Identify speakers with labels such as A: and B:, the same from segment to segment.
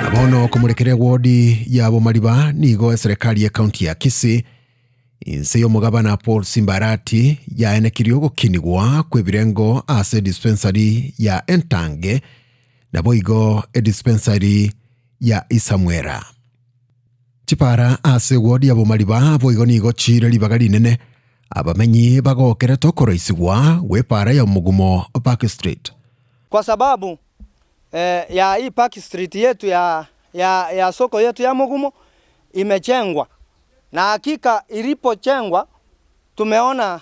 A: Na bono komorekera ewodi ya Bomariba nigo eserekari y'ecounty ya Kisii inse y'omogabana Paul Simba Arati yaenekirie ogokinigwa kw'ebirengo ase edispensary ya Entange naboigo edispensary ya Isamwera. Chipara ase ewodi ya Bomariba boigo nigo chire ribaga rinene abamenyi bagokerete okoroisigwa gw'epara ya Omogumo Park Street.
B: Kwa sababu eh, ya hii Park Street yetu ya, ya, ya soko yetu ya Mugumo imejengwa na hakika ilipochengwa tumeona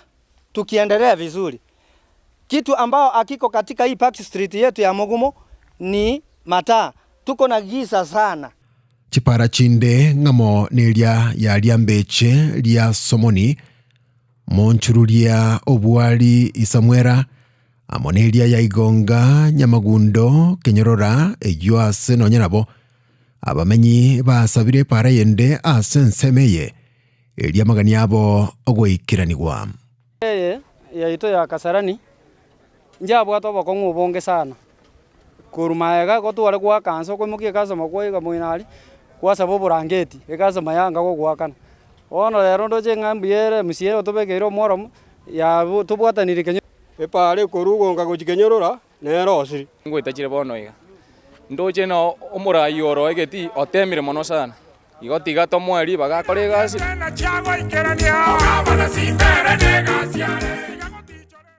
B: tukiendelea vizuri. Kitu ambao hakiko katika hii Park Street yetu ya Mugumo ni mataa. Tuko na giza sana.
A: Chipara chinde ng'amo neria ya Riambeche ria Somoni, Monchururia Obwari Isamwera, amo neria ya Igonga Nyamagundo Kenyorora, eyio ase nonya nabo abamenyi basabire epara eyende ase ensemo eye, eria amagani abo ogoikeranigwa.
C: Eye yaito ya Kasarani njabwate obokong'u obonge sana, korwa magega gotware goaka nse okoimokia ekasoma kwaiga moino aria, gwasaba oborangeti, ekasoma yanga gogoakana. Bono rero ndoche ng'a mbuya ere MCA otobekeire omworomo, yabo tobwatanire kenyo.
D: Epaara ekorwa gonka gochia kenyorora nere osiri.
E: Ngoetachire bono iga, ndoche na omorai oro egetii otemire mono sana. Igo tiga tomoe ribaga akore egasi.